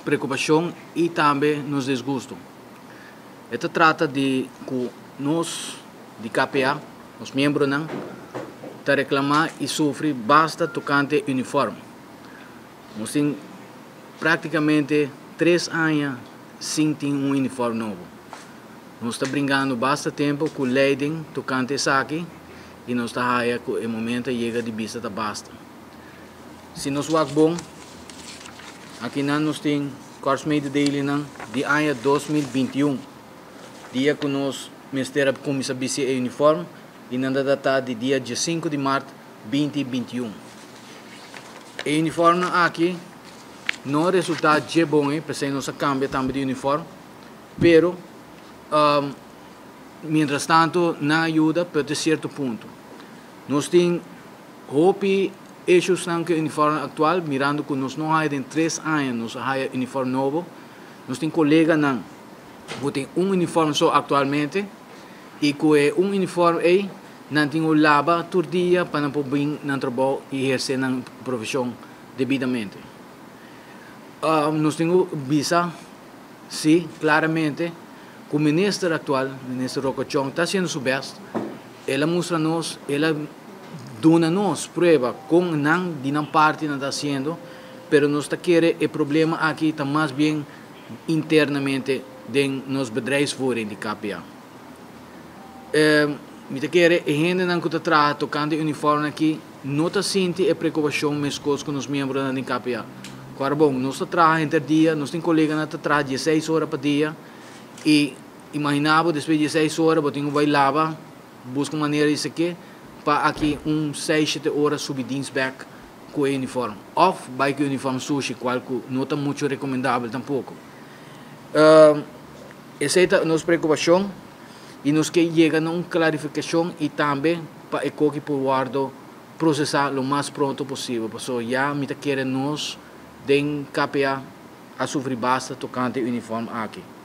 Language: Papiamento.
preokupashon i tambe nos disgusto. E ta trata di ku nos di KPA, nos miembronan, ta reklamá i sufri basta tokante uniform. Nos tin práktikamente 3 aña sin tin un uniform nobo. Nos ta bringando basta tempu ku leiding tokante esaki i nos ta haya ku e momento yega di bisa ta basta. Si nos wak bon, akinan nos tin korpsmededeling di aña 2021, dia ku nos mester a kuminsá bisti e uniform i nan ta datá di dia 5 di mart 2021. E uniform aki no a resultá dje bon, p'esei nos a kambia tambe di uniform, pero mientras tanto nan a yuda, pero te sierto punto. Nos tin hopi issues nan ku uniform aktual, mirando ku nos no haya den 3 aña, nos haya uniform nobo. Nos tin koleganan ku tin un uniform so aktualmente i ku e un uniform ei nan tin ku laba tur dia pa nan por bin nan trabou i ehersé nan profeshon debidamente. Nos tin ku bisa si klaramente ku minister aktual, minister Rocco Chong, ta hasiendo su best. El a mustra nos, el a duna nos prueba kon nan di nan parti nan ta hasiendo, pero nos ta kere e problema aki ta mas bien internamente den nos bedrijfsvoering di KPA. Mi ta kere e hendenan ku ta traha tokante uniform aki no ta sinti e preokupashon meskos ku nos miembronan di KPA. Awor bon, nos ta traha henter dia, nos tin koleganan ta traha 16 ora pa dia i imaginá bo despues di 16 ora bo tin ku bai laba, buska un manera di seke pa aki un 6, 7 ora subi dienst bèk ku e uniform. Òf bai ku e uniform sushi, kual ku no ta muchu rekomendabel tampoko. Esei ta nos preokupashon i nos ke yega na un klarifikashon i tambe pa e koki por wòrdu prosesá lo mas pronto posibel. Pasobra ya mi ta kere nos den KPA a sufri basta tokante e uniform aki.